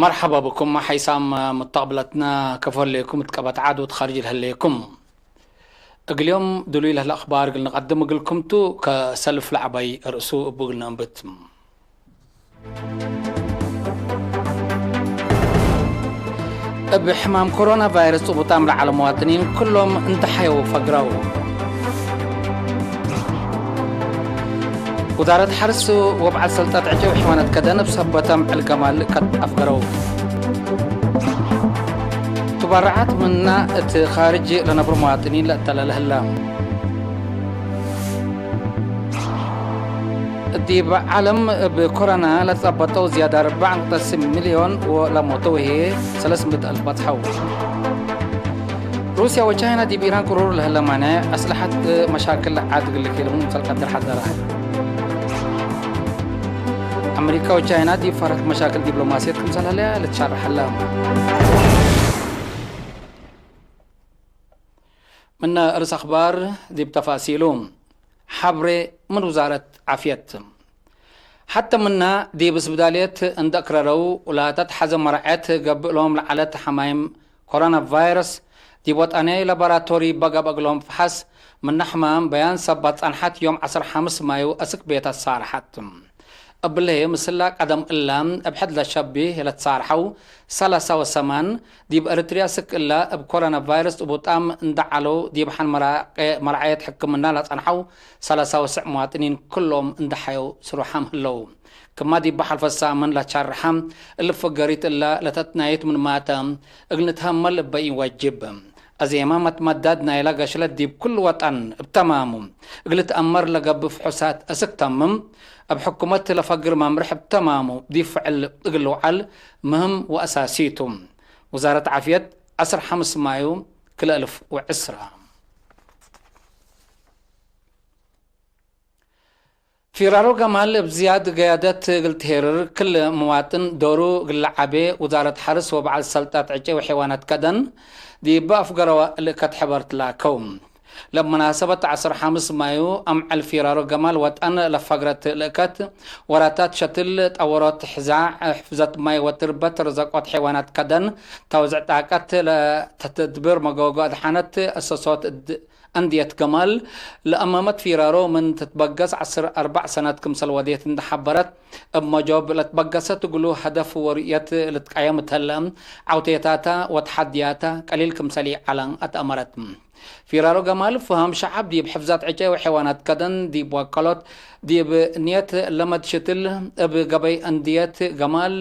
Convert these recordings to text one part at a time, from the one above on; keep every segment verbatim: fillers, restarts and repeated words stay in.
መርሐባ ብኩም ሐይሳም ሙተቅብለትና፣ ከፎ ህሌኩም እት ቀበት ዐድ ወእት ኻርጅ ለህሌኩም። እግልዮም ድሉይ ለህለ አኽባር እግል ንቀድም እግልኩም ቱ፣ ከሰልፍ ለዐባይ ርእሱ እቡ እግል ነአንብት። እብ ሕማም ኮሮና ቫይረስ ጽቡጣም ለዐለ መዋጥኒን ክሎም እንተ ሐየው ፈግረው። ውዛረት ሐርስ ወበዓል ሰልጠት ዕጨይ ወሕይዋናት ከደን እብ ሰበተ አምዕል ገማል ከድ አፍገረው። ትበረዓት ምና እት ካርጅ ለነብሩ መዋጥኒን ለእተለለ ህለ። ዲብ ዐለም እብ ኮሮና ለትጸበጠው ዝያድ አርበዕ ነጥብ ስምንት ሚልዮን ወለሞተው ህዬ ሰለስ ምእት አልፍ በጽሐው። ሩስያ ወቻይና ዲብ ኢራን ቅሩር ለህለ ማንዐ አስለሐት መሻክል ዐድ እግል ልኬለሙ ምሰል ቀድር ሐዘረ። አመሪካ ወቻይና ዲብ ፈርሐት መሻክል ዲፕሎማስየት ክምሰል ህለ ልትሻርሕ ህለ። ምነ ርእስ አኽባር ዲብ ተፋሲሉ። ሐብሬ ምን ውዛረት ዓፍየት። ሐተ ምና ዲብ እስብዳልየት እንደ እክረረው ላተትሐዘ መርዐት ገብእ ሎም ለዐለት ሐማይም ኮሮና ቫይረስ፣ ዲብ ወጠንያይ ላቦራቶሪ በገብአ እግሎም ፈሐስ፣ ምነ ሕማም በያን ሰበት ጸንሐት ዮም ዐስር ሐምስ ማዩ አስክ ቤተ ሳርሐት። እብሊ ምስላ ቀደም እላ እብ ሕድ ለሸቢህ ለትሳርሐው ሰላሳ ወሰማን፣ ዲብ ኤረትርያ ስክ እላ እብ ኮሮና ቫይረስ ጥቡጣም እንደ ዐለው ዲብ ሐን መራቄ መርዓየት ሕክምና ለጸንሐው ሰላሳ ወስዕ መዋጥኒን ክሎም እንደ ሐየው ስሩሓም ህለው። ክማ ዲብ ሐልፈ ሳምን ለትሻርሐ እሊ ፈገሪት እላ ለተትናየት ምንማተ እግል ንትሀመል እበ ኢወጅብ። አዜመ መትመዳድ ናይለ ገሽለት ዲብ ኩሉ ወጠን እብ ተማሙ እግል ልትአመር ለገብእ ፍሑሳት አስክ ተምም፣ እብ ሕኩመት ለፈግር መምርሕ እብ ተማሙ ዲብ ፍዕል እግል ልውዐል ምህም ወአሳሲ ቱ። ውዛረት ዓፍየት፣ ዐስር ሐምስ ማዩ ክልኤ እልፍ ወዕስራ። ፊራሮ ገማል እብ ዝያድ ገያደት እግል ትሄርር ክል ምዋጥን ዶሩ እግል ለዓቤ ውዛረት ሐርስ ወበዐል ሰልጣት ዕጨይ ወሐይዋናት ከደን ዲብ አፍገረወ ልእከት ሕበር ትላከው። ለመናሰበት ዐስር ሐምስ ማዩ አምዕል ፊራሮ ገማል ወጠን ለፈግረት ልእከት ወራታት ሸትል ጠወሮት ሕዛዕ ሕፍዘት ማይ ወትርበት ርዘቆት ሐይዋናት ከደን ተውዝዕ ጣቀት ለተትድብር መጎጎ አድሓነት አሰሶት እድ አንድየት ገማል ለአማመት ፊራሮ ምን ትትበገስ ዐስር አርበዕ ሰነት ክምሰል ወዴት እንደ ሐበረት፣ እብ መጆብ ለትበገሰት እግሉ ሀደፍ ወሩእየት ልትቀየም እትለ፣ ዐውቴታታ ወተሐድያታ ቀሊል ክምሰል ኢዐለ አትአመረት። ፊራሮ ገማል ፍሃም ሸዐብ ዲብ ሕፍዛት ዕጨይ ወሐይዋናት ከደን ዲብ ወቀሎት ዲብ ንየት ለመድ ሽትል እብ ገበይ አንድየት ገማል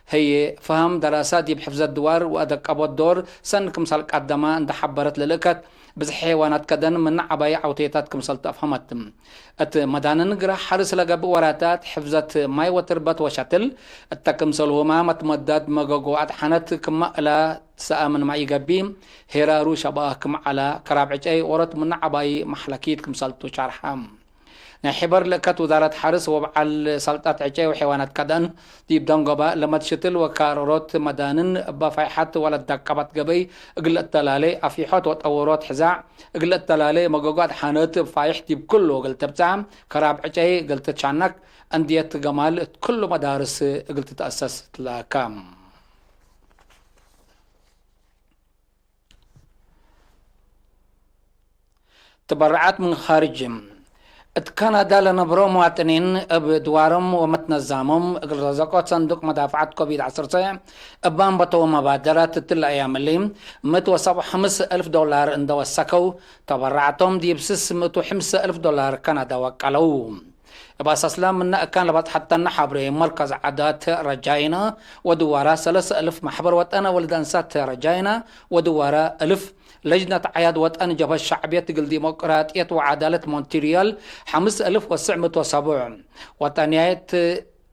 ህዬ፣ ፈሀም ደራሳት ዲብ ሕፍዘት ድዋር ወአደቀቦት ዶር ሰኒ ክምሰል ቀደመ እንደ ሐበረት ለልእከት፣ ብዝሕ ሐይዋናት ከደን ምነ ዐባይ ዐውቴታት ክምሰል ተአፍሀመት። እት መዳንን ግረ ሐርስ ለገብእ ወራታት፣ ሕፍዘት ማይ ወትርበት ወሸትል እተ ክምሰልሁመ መትመዳድ መገጎ አድሓነት ክመ እለ ሰአ ምንመ ኢገብእ፣ ሄራሩ ሸባህ ክም ዐለ፣ ከራብ ዕጨይ ዎሮት ምነ ዐባይ መሕለኪት ክምሰልቱ ሻርሐ። ናይ ሕበር ልእከት ውዛረት ሐርስ ወበዐል ሰልጣት ዕጨይ ወሐይዋናት ከደን፣ ዲብ ደንጎበ ለመድ ሽትል ወካሮት መዳንን እበ ፋይሐት ወለትደቀበት ገበይ እግል ለአተላሌ፣ አፊሖት ወጠውሮት ሕዛዕ እግል ለአተላሌ፣ መገጎ አድሓነት እብ ፋይሕ ዲብ ክሉ እግል ትብጸሕ፣ ከራብ ዕጨይ እግል ትትሻነክ፣ አንድየት ገማል እት ክሉ መዳርስ እግል ትትአሰስ ትላከ። ትበረዓት ምን ኻርጅ። እት ካናዳ ለነብሮ መዋጥኒን እብ ድዋሮም ወመትነዛሞም እግል ረዘቆት ሰንዱቅ መዳፈዓት ኮቪድ ዐሰርተ እብ አንበተው መባደራት እትለ አያም እሊ ምእት ወሰብዓ ወሐምስ እልፍ ዶላር እንደ ወሰከው፣ ተበረዓቶም ዲብ ስስ ምእት ወሐምስ እልፍ ዶላር ካናዳ ወቀለው። እብ አሳስላ ምነ እካን ለበጽሐተነ ሐብሬ መርከዝ ዓዳት ረጃይና ወድዋራ ሰለስ እልፍ፣ ማሕበር ወጠነ ወልድ አንሳት ረጃይና ወድዋራ እልፍ፣ ለጅነት ዓያድ ወጠን ጀብሀት ሸዕብየት እግል ዲሞቅራጥየት ወዓዳለት ሞንትርያል ሐምስ እልፍ ወትስዕ ምእት ወሰቡዕ፣ ወጠንያት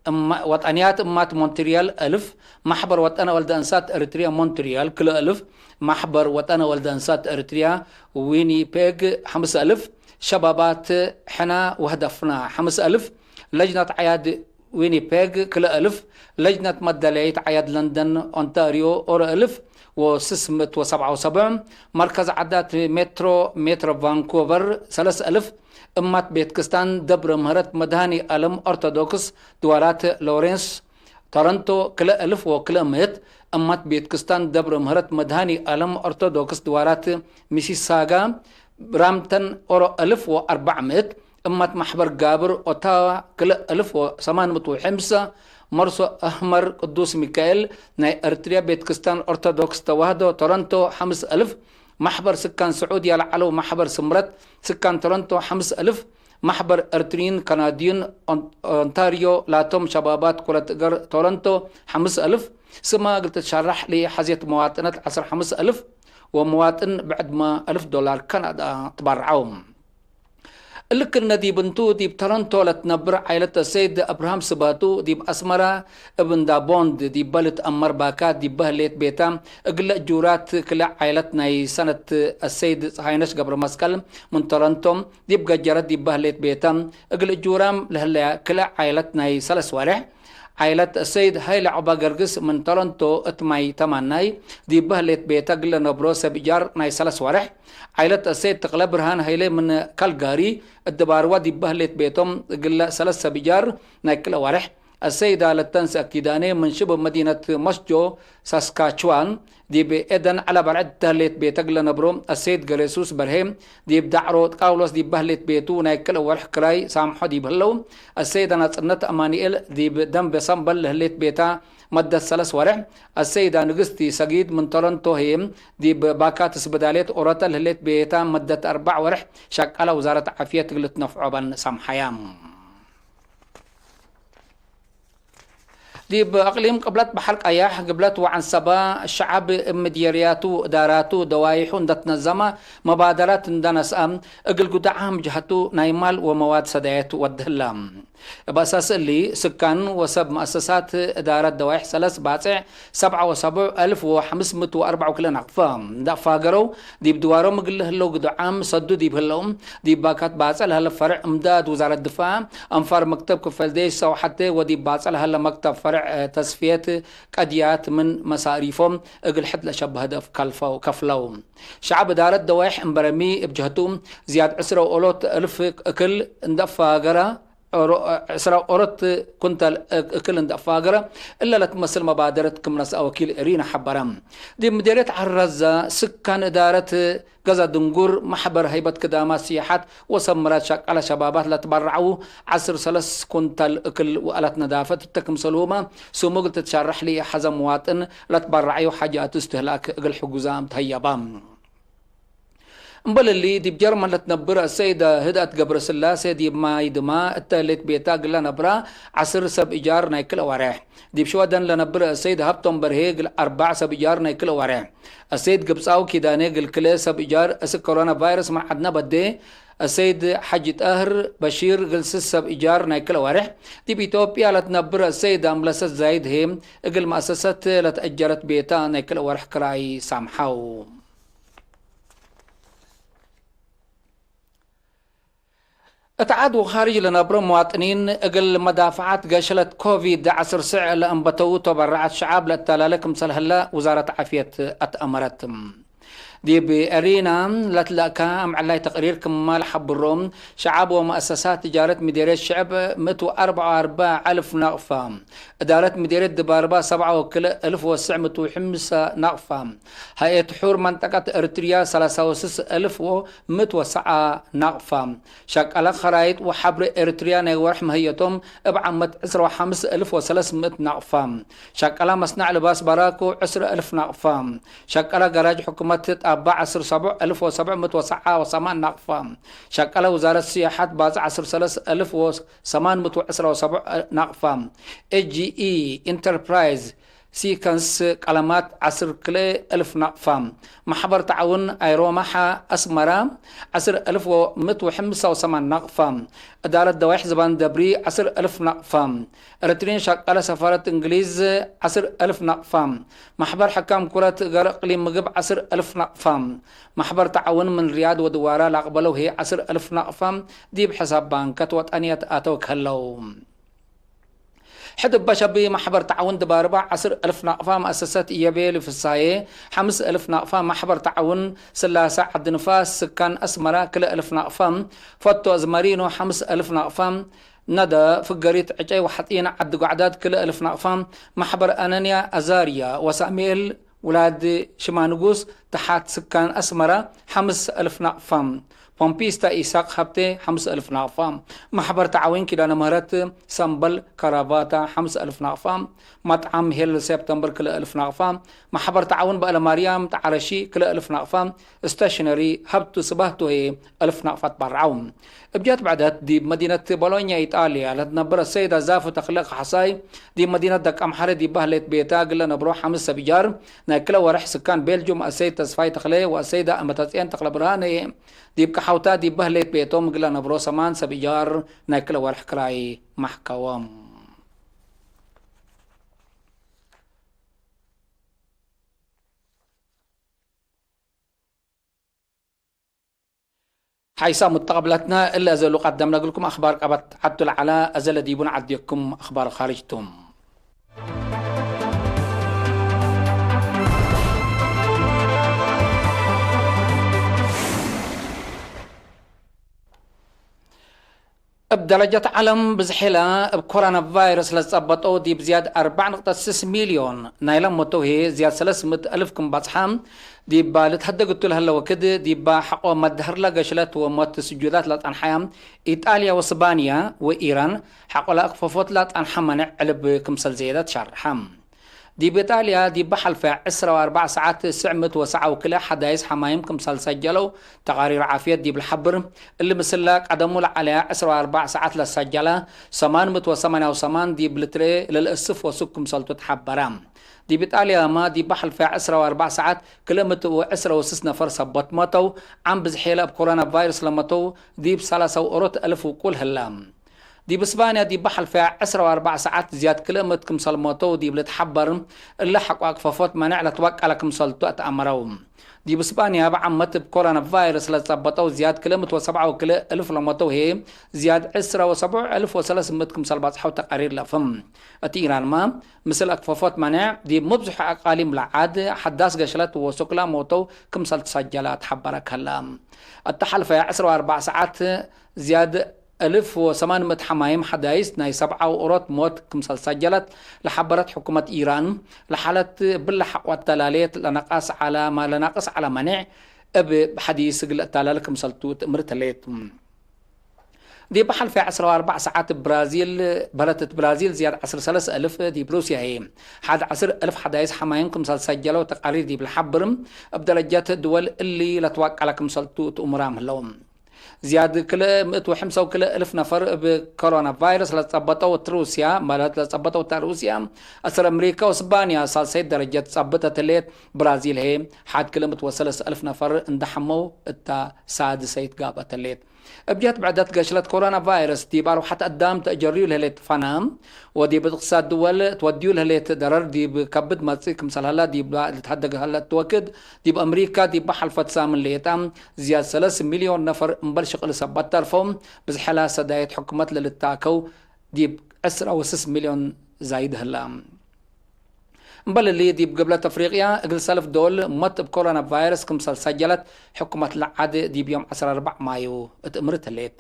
እማ-፣ ወጠንያት እማት ሞንትርያል እልፍ፣ ማሕበር ወጠነ ወልድ አንሳት ኤሪትርያ ሞንትርያል ክልኤ እልፍ፣ ማሕበር ወጠነ ወልድ አንሳት ኤሪትርያ ዊኒፔግ ሐምስ እልፍ፣ ሸባባት ሕና ወህደፍና ሐምስ እልፍ፣ ለጅነት ዓያድ ዊኒፔግ ክልኤ እልፍ፣ ለጅነት መደለይት ዓያድ ለንደን ኦንታርዮ ኦሮ እልፍ ወስስ ምእት ወሰብዓ ወሰቡዕ፣ መርከዝ ዓዳት ሜትሮ ሜትሮ ቫንኩቨር ሰለስ እልፍ፣ እማት ቤት ክስታን ደብረ ምህረት መድኃኔ ዓለም ኦርቶዶክስ ድዋራት ሎሬንስ ቶሮንቶ ክልኤ እልፍ ወክልኤ ምእት፣ እማት ቤትክስታን ደብረ ምህረት መድኃኔ ዓለም ኦርቶዶክስ ድዋራት ሚሲሳጋ ብራምተን ኦሮ እልፍ ወአርበዕ ምእት፣ እማት ማሕበር ጋብር ኦታዋ ክልኤ እልፍ ወሰማን ምእት ወሐምሳ፣ መርሶ አህመር ቅዱስ ሚካኤል ናይ ኤርትርያ ቤትክስታን ኦርቶዶክስ ተዋህዶ ቶሮንቶ ሐምስ እልፍ፣ ማሕበር ስካን ስዑድያ ለዐለው ማሕበር ስምረት ስካን ቶሮንቶ ሐምስ እልፍ፣ ማሕበር ኤርትርይን ካናድዩን ኦን-፣ ኦንታርዮ ላቶም ሸባባት ኩረት እገር ቶሮንቶ ሐምስ እልፍ፣ ስማ እግል ትትሸራሕ ለኢሐዜት መዋጥነት ዐስር ሐምስ እልፍ ወመዋጥን ብዕድመ እልፍ ዶላር ካናዳ ትባርዐው። እሊ ክእነ ዲብ እንቱ፣ ዲብ ቶሮንቶ ለትነብር ዓይለት አሰይድ አብርሃም ስባቱ፣ ዲብ አስመራ እብ እንዳ ቦንድ ዲበ ልትአመር ባካት ዲበ ህሌት ቤታ፣ እግለ እጁራት ክልኤ ዓይለት ናይ ሰነት አሰይድ ፀሃይነሽ ገብረመስቀል ምን ቶሮንቶ፣ ዲብ ገጀረት ዲበ ህሌት ቤታ፣ እግል እጁራም ለህለያ ክልኤ ዓይለት ናይ ሰለስ ወሬሕ፣ ዓይለት አሰይድ ሀይለ ዑቅባገርግስ ምን ቶሮንቶ እት ማይ ተማናይ ዲበ ህሌት ቤተ እግለ ነብሮ ሰብ እጃር ናይ ሰለስ ወሬሕ፣ ዓይለት አሰይድ ተክለ ብርሃን ሀይለ ምን ካልጋሪ እት ድባርዋ ዲበ ህሌት ቤቶም እግለ ሰለስ ሰብ እጃር ናይ ክልኤ ወሬሕ፣ አሰይዳ ለተንሰእ ኪዳኔ ምን ሽቡብ መዲነት ሞስጆ ሳስካችዋን፣ ዲብ ኤደን ዐለ በልዐት እተ ህሌት ቤተ እግለ ነብሮ አሰይድ ገሬሱስ በርሄ፣ ዲብ ዳዕሮ ቃውሎስ ዲበ ህሌት ቤቱ ናይ ክልኤ ወርሕ ክራይ ሳምሖ ዲብ ህለው፣ አሰይደ ናጽነት አማኑኤል ዲብ ደንበ ሰምበል ለህሌት ቤታ መደት ሰለስ ወርሕ፣ አሰይዳ ንግስቲ ሰጊድ ምን ቶሮንቶ ህዬ፣ ዲብ ባካት ስብዳሌት ኦሮተ ለህሌት ቤታ መደት አርበዕ ወርሕ፣ ሸቃለ ውዛረት ዓፍየት እግል ትነፍዖ በን ሳምሐያ። ዲብ አቅሊም ቅብለት በሐር ቀያሕ፣ ግብለት ወዐንሰበ፣ ሸዐብ እብ ምድየርያቱ ወእዳራቱ ደዋይሑ እንደ ትነዘመ፣ መባደራት እንደ ነስአ፣ እግል ጉዳዓም ጀሀቱ ናይ ማል ወመዋድ ሰዳየት ወድህላ። እብ አሳስ እሊ፣ ስካን ወሰብ መአሰሳት እዳረት ደዋይሕ ሰለስ ባጽዕ ሰብዓ ወሰቡዕ አልፍ ወሐምስ ምእት ወአርበዕ ወክልኤ ናቅፈ እንደ አፋገረው፣ ዲብ ድዋሮም እግል ህለው ግዱዓም ሰዱ ዲብ ህለው፣ ዲብ ባካት ባጽዕ ለሀለ ፈርዕ እምዳድ ውዛረት ድፋዕ፣ አንፋር መክተብ ክፈል ዴሽ ሰውሐቴ ወዲብ ባጽዕ ለሀለ መክተብ ፈርዕ ተስፍየት ቀድያት ምን መሳሪፎም እግል ሕድ ለሸበህ ደፍ ከልፈው፣ ከፍለው። ሸዐብ እዳረት ደዋይሕ እምበረሚ እብ ጀህቱ፣ ዝያድ ዕስረ ወኦሮት እልፍ እክል እንደ አፋገረ፣ ኦሮ-፣ ዕስረ ወኦሮት ኩንታል እክል እንደ አፋገረ፣ እለ ለትመስል መባደረት ክም ነስአ ወኪል ኤሪና ሐበረ። ዲብ ምዴርየት ዐረዘ፣ ስካን እዳረት ገዘ ድንጉር፣ መሕበር ሀይበት ክዳማት ሲያሐት ወሰምራት ሸቃለ ሸባባት ለትበረዐው ዐስር ሰለስ ኩንታል እክል ወአላት ነዳፈት እተ ክምሰልሁመ፣ ስሙ እግል ትትሸረሕ ለኢሐዘ መዋጥን ለትበረዐዩ ሓጃት እስትህላክ እግል ሕጉዛም ተሀየባ። እምበል እሊ፣ ዲብ ጀርመን ለትነብር አሰይደ ህድአት ገብረስላሴ ዲብ ማይ ድማ እተ ህሌት ቤታ እግለ ነብራ ዐስር ሰብ እጃር ናይ ክልኤ ወሬሕ። ዲብ ሽወደን ለነብር አሰይድ ሀብቶም በርሄ እግል አርባዕ ሰብ እጃር ናይ ክልኤ ወሬሕ። አሰይድ ግብጻዊ ኪዳኔ እግል ክልኤ ሰብ እጃር እስክ ኮሮና ቫይረስ ምን ዐድነ በዴ፣ አሰይድ ሐጂ ጣህር በሺር እግል ስስ ሰብ እጃር ናይ ክልኤ ወሬሕ። ዲብ ኢትዮጵያ ለትነብር አሰይድ አምለሰት ዛይድ ህዬ እግል መአሰሰት ለተአጀረት ቤታ ናይ ክልኤ ወሬሕ ክራይ ሳምሐው። እት ዐድ ወኻርጅ ለነብሮ መዋጥኒን እግል መዳፈዓት ገሸለት ኮቪድ ዐስር ስዕ ለአንበተው ተበረዓት ሸዓብ ለአተላለ ክምሰል ህለ ውዛረት ዓፍየት አትአመረት። ዲብ ኤሪና ለትለአካ አምዕላይ ተቅሪር ክማ ለሐብሮ፣ ሸዓብ ወመአሰሳት እዳረት ምዴርየት ሽዕብ ምእት ወአርበዕ ወአርበዕ አልፍ ናቅፋ፣ እዳረት ምዴርየት ድባርባ ሰብዓ ወክልኤ እልፍ ወስዕ ምእት ወሐምሳ ናቅፋ፣ ሀይአት ሑር መንጠቀት ኤርትርያ ሰላሳ ወስስ እልፍ ወምእት ወሰዓ ናቅፋ፣ ሸቀለ ኸራይጥ ወሐብሪ ኤርትርያ ናይ ወርሕ መህየቶም እብ ዓመት ዕስራ ወሐምስ እልፍ ወሰለስ ምእት ናቅፋ፣ ሸቀለ መስነዕ ልባስ በራኮ ዕስር እልፍ ናቅፋ፣ ሸቀለ ገራጅ ሕኩመት ጣባ ዐስር ሰቡዕ እልፍ ወሰቡዕ ምእት ወሰዓ ወሰማን ናቅፋ፣ ሸቀለ ውዛረት ስያሐት ባጽዕ ዐስር ሰለስ እልፍ ወሰማን ምእት ወዕስራ ወሰቡዕ ናቅፋ፣ ኤ ጂ ኢ ኢንተርፕራይዝ ሲከንስ ቀለማት ዐስር ክልኤ እልፍ ናቅፋ፣ ማሕበር ተዓውን ኣይሮማሓ አስመራ ዐስር እልፍ ወምእት ወሐምሳ ወሰማን ናቅፋ፣ እዳረት ደዋይሕ ዝባን ደብሪ ዐስር እልፍ ናቅፋ፣ ኤረትርዪን ሸቃለ ሰፋረት እንግሊዝ ዐስር እልፍ ናቅፋ፣ ማሕበር ሕካም ኩረት እገር እቅሊም ምግብ ዐስር እልፍ ናቅፋ፣ ማሕበር ተዓውን ምን ርያድ ወድዋራ ለአቅበለው ህዬ ዐስር እልፍ ናቅፋ ዲብ ሕሳብ ባንከት ወጠንየት አተው ከህለው። ሕድ እበ ሸቢ ማሕበር ተዓውን ድባርባ ዐስር እልፍ ናቅፋ፣ መአሰሰት ኢዮቤል ፍሳዬ ሐምስ እልፍ ናቅፋ፣ ማሕበር ተዓውን ስላሰ ዐዲ ንፋስ ስካን አስመራ ክልኤ እልፍ ናቅፋ፣ ፈቶ አዝመሪኖ ሐምስ እልፍ ናቅፋ፣ ነደ ፍገሪት ዕጨይ ወሐጺን ዐዲ ጓዕዳድ ክልኤ እልፍ ናቅፋ፣ መሕበር አነንያ አዛርያ ወሳሙኤል ውላድ ሽማንጉስ ተሓት ስካን አስመረ ሐምስ እልፍ ናቅፋ፣ ፖምፒስታ ኢሳቅ ሀብቴ ሐምስ እልፍ ናቅፋ፣ መሕበር ተዓዊን ኪዳነ ምህረት ሰምበል ከራቫታ ሐምስ እልፍ ናቅፋ፣ መጥዓም ሄል ሴፕተምበር ክልኤ እልፍ ናቅፋ፣ መሕበር ተዓዊን በዕለ ማርያም ጠዓረሺ ክልኤ እልፍ ናቅፋ፣ ስቴሽነሪ ሀብቱ ስባህቱ ህዬ እልፍ ናቅፋ ትባርዐው። እብ ጀት ብዕደት፣ ዲብ መዲነት ቦሎኛ ኢጣልያ ለትነብር አሰይድ አዛፉ ተክለ ካሕሳይ፣ ዲብ መዲነት ደቀምሐረ ዲብ በህሌት ቤታ እግል ለነብሮ ሐምስ ሰብ ኢጃር፣ ናይ ክለ ወርሕ ስካን ቤልጁም አሰይድ ተስፋይ ተክለ ወአሰይዳ እመተጽዮን ተክለ ብርሃነ፣ ዲብ ቀሐውታ ዲብ በህሌት ቤቶም እግል ለነብሮ ሰማን ሰብ ኢጃር፣ ናይ ክለ ወርሕ ክራይ መሕከዎም። ሓይሳም ሙተቀብለትነ፣ እሊ አዘሉ ቀደምነ እግልኩም አክባር ቀበት ዐዱ ለዐለ፣ አዘ ለዲቡን ዐዴኩም አክባር ካርጅ ቱ። እብ ደረጀት ዐለም ብዝሒለ እብ ኮሮና ቫይረስ ለትጸበጠው ዲብ ዝያድ አርበዕ ንቅጠት ስስ ሚልዮን፣ ናይ ለመተው ህዬ ዝያድ ሰለስ ምእት አልፍ ክም በጽሐ፣ ዲብ ልትሀደግ እቱ ለህለ ወክድ፣ ዲብ ሐቆ መድሀርለ ገሽለት ወሞት ስጁላት ለጸንሐያ ኢጣልያ ወስባንያ ወኢራን፣ ሐቆ ለአክፈፎት ለጸንሐ መኔዕ ዕልብ ክምሰል ዘየደ ትሸርሐ። ዲብ ኢጣልያ፣ ዲብ ሐልፈ ዕስራ ወአርበዕ ሰዓት፣ ስዕ ምእት ወሰብዓ ወክልኤ ሐዳይስ ሐማይም ክምሰል ሰጀለው ተቃሪር ዓፍየት ዲብ ለሐብር፣ እሊ ምስለ ቀደሙ ለዐለያ ዕስራ ወአርበዕ ሰዓት ለሰጀለ፣ ሰማን ምእት ወሰማንያ ወሰማን ዲብ ልትርኤ ለልእስፍ ወሱክ ክምሰልቱ ተሐበረ። ዲብ ኢጣልያመ፣ ዲብ ሐልፈ ዕስራ ወአርበዕ ሰዓት፣ ክልኤ ምእት ወዕስራ ወስስ ነፈር ሰበት መተው፣ ዓም ብዝሔለ እብ ኮሮና ቫይረስ ለመተው ዲብ ሰላሳ ወኦሮት አልፍ ውቁል ህለ። ዲብ እስባንያ ዲብ ሐልፈያ ዕስራ ወአርበዕ ሰዓት ዝያድ ክልኤ ምእት ክምሰል ሞተው ዲብ ልትሐበር፣ እለ ሐቆ አክፈፎት መኔዕ ለትወቀለ ክምሰልቱ አትአመረው። ዲብ እስባንያ እብ ዓመት እብ ኮሮና ቫይረስ ለትጸበጠው ዝያድ ክልኤ ምእት ወሰብዓ ወክልኤ እልፍ ለሞተው ህዬ፣ ዝያድ ዕስራ ወሰቡዕ እልፍ ወሰለስ ምእት ክምሰል ባጽሐው ተቃሪር ለአፍህም። እት ኢራንመ፣ ምስል አክፈፎት መኔዕ ዲብ ሙብዝሑ አቃሊም ለዓድ ሐዳስ ገሽለት ወሱክላ ሞተው ክምሰል ትሰጀለ አትሐበረ ከለ። እተ ሐልፈያ ዕስራ ወአርበዕ ሰዓት ዝያድ እልፍ ወሰማን ምእት ሐማይም ሐዳይስ ናይ ሰብዓ ወኦሮት ሞት ክምሰል ሰጀለት ለሐበረት ሕኩመት ኢራን፣ ለሓለት እብለ ሐቆ ተላሌት ለነቃስ ዐለ፣ ለናቅስ ዐለ መኔዕ እብ ሐዲስ እግል እታለል ክምሰልቱ ትእምር ተሌት። ዲብ ሐልፈ ዕስራ ወአርበዕ ሰዓት እብ ብራዚል፣ በለት እት ብራዚል ዝያድ ዐስር ሰለስ እልፍ፣ ዲብ ሩስያ ህዬ ሐድ ዐስር እልፍ ሐዳይስ ሐማይም ክምሰል ሰጀለው ተቃሪር ዲብ ለሐብር፣ እብ ደረጀት ድወል እሊ ለትዋቀለ ክምሰልቱ ትእምራም ህለው። ዝያድ ክልኤ ምእት ወሐምሳ ወክልኤ እልፍ ነፈር እብ ኮሮና ቫይረስ ለጸበጠው እት ሩስያ፣ ማለት ለጸበጠው እተ ሩስያ፣ አስር አምሪካ ወስባንያ ሳልሰይት ደረጀት ጸብጠት ህሌት። ብራዚል ህዬ፣ ሐድ ክልኤ ምእት ወሰለስ እልፍ ነፈር እንደ ሐመው እተ ሳድሰይት ጋብአት ህሌት። እብ ጀህት ብዕደት ገሽለት ኮሮና ቫይረስ ዲብ አርወሐት አዳም ተአጀርዩ ለህሌት ፈና፣ ወዲብ እቅትሳድ ድወል ትወድዩ ለህሌት ደረር ዲብ ከብድ መጽእ ክምሰል ሀላ ዲብ ልትሀደግ ሀለት ወክድ፣ ዲብ አምሪካ ዲብ ሐልፈት ሳምን ሌጣ፣ ዝያድ ሰለስ ሚልዮን ነፈር እምበል ሽቅል ሰበት ተርፈው፣ ብዝሐላ ሰዳየት ሕኩመት ለልታከው ዲብ ዕስራ ወስስ ሚልዮን ዛይድ ህላ። እምበል እሊ፣ ዲብ ግብለት አፍሪቅያ እግል ሰልፍ ዶል ሞት እብ ኮሮና ቫይረስ ክምሰል ሰጀለት ሕኩመት ለዓድ ዲብ ዮም ዐስራ ወአርበዕ ማዩ እት እምርት ህሌት።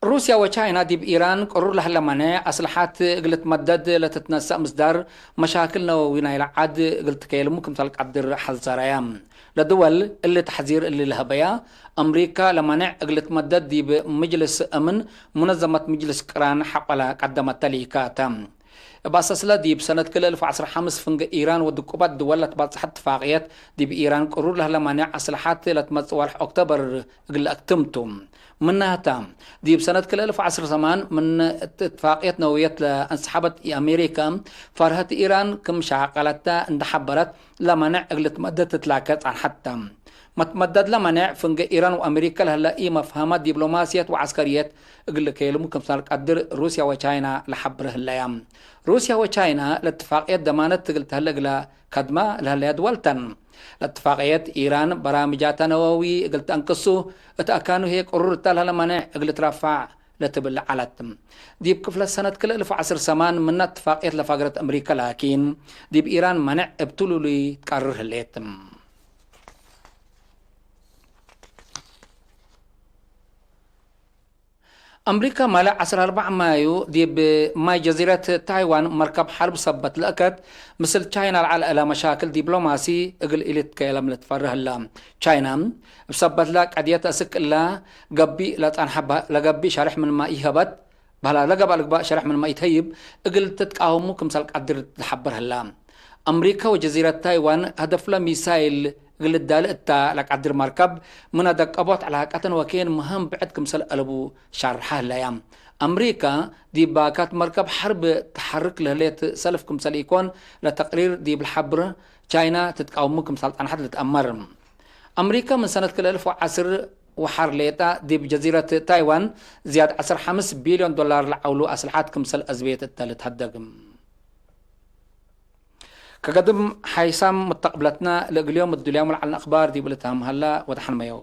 ሩስያ ወቻይና ዲብ ኢራን ቅሩር ለህለ መኔዕ አስለሓት እግል ትመደድ ለትትነሰእ ምስዳር መሻክል ነወዊ ናይለ ዓድ እግል ትከየልሙ ክምሰል ቀድር ሐዘረያ። ለድወል እሊ ተሕዚር እሊ ለሀበያ፣ አምሪካ ለመኔዕ እግል ትመደድ ዲብ ምጅልስ እምን ሙነዘመት ምጅልስ ቅራን ሐቆለ ቀደመተ ሊካተ። እብ አሰስለ ዲብ ሰነት ክልኤ እልፍ ወዐስር ሐምስ ፍንገ ኢራን ወድቁባት ድወል ለትባጽሐ እትፋቅየት፣ ዲብ ኢራን ቅሩር ለህለ መኔዕ አስለሓት ለትመጽእ ወርሕ ኦክቶበር እግል ለአክትም ቱ። ምናተ፣ ዲብ ሰነት ክልኤ እልፍ ወዐስር ሰማን ምን እት እትፋቅየት ነወውየት ለአንሰሐበት አሜሪካ፣ ፈርሀት ኢራን ክም ሻቀለተ እንደ ሐበረት፣ ለመኔዕ እግል ትመደድ ትትላከ ጸንሐተ። መትመደድ ለመኔዕ ፍንገ ኢራን ወአሜሪካ ለህለ ኢመፍሀመ ዲብሎማስየት ወዐስከርየት እግል ልከየልሙ ክምሰል ቀድር ሩስያ ወቻይና ለሐብር ህለያ። ሩስያ ወቻይና ለእትፋቅየት ደማነት እግል ተህለ እግለ ከድማ ለህለያ ድወል ተን። ለእትፋቅየት ኢራን በራምጃተ ነወዊ እግል ተአንቅሱ፣ እት አካኑ ህዬ ቅሩር እተ ለህለ መኔዕ እግል ትረፋዕ ለትብል ዐለት። ዲብ ክፍለት ሰነት ክልኤ እልፍ ወዐስር ሰማን ምነ እትፋቅየት ለፋግረት አምሪካ ላኪን፣ ዲብ ኢራን መኔዕ እብ ትሉሉይ ትቀርር ህሌት። አምሪካ ማለ ዐስር አርበዕ ማዩ ዲብ ማይ ጀዚረት ታይዋን መርከብ ሐርብ ሰበት ለእከት፣ ምስል ቻይና ለዐለ እለ መሻክል ዲፕሎማሲ እግል ኢልትከየለም ልትፈርህ ህላ። ቻይና እብ ሰበትለ ቀድየት አስክ እለ ገብእ ለጸንሐ ለገብእ ሸርሕ ምንመ ኢሀበት፣ በህላ ለገብአ ልግባእ ሸርሕ ምንመ ኢትሀይብ፣ እግል ትትቃወሙ ክምሰል ቀድር ለሐበር ህላ። አምሪካ ወጀዚረት ታይዋን ሀደፍለ ሚሳይል እግል ልዳለ እተ ለቀድር መርከብ፣ ምን አደቀቦት ዐላቀተን ወኬን ምህም ብዕድ ክምሰል አለቡ ሻርሐ ህለያ። አምሪካ ዲብ ባካት መርከብ ሐርብ ተሐርክ ለህሌት ሰልፍ ክምሰል ኢኮን ለተቅሪር ዲብ ለሐብር፣ ቻይና ትትቃወሙ ክምሰል ጸንሐት ልትአመር። አምሪካ ምን ሰነት ክልኤ እልፍ ወዐስር ወሐር ሌጠ ዲብ ጀዚረት ታይዋን ዝያድ ዐስር ሐምስ ቢልዮን ዶላር ለዐውሉ አስልሐት ክምሰል አዝቤት እተ ልትሀደግ። ከገድም ሓይሳም ሙተቅብለትና ለእግል ዮም እዱልያሙ ለዐልነ አክባር ዲብ ልትሃም ሀላ ወደሐን መየው።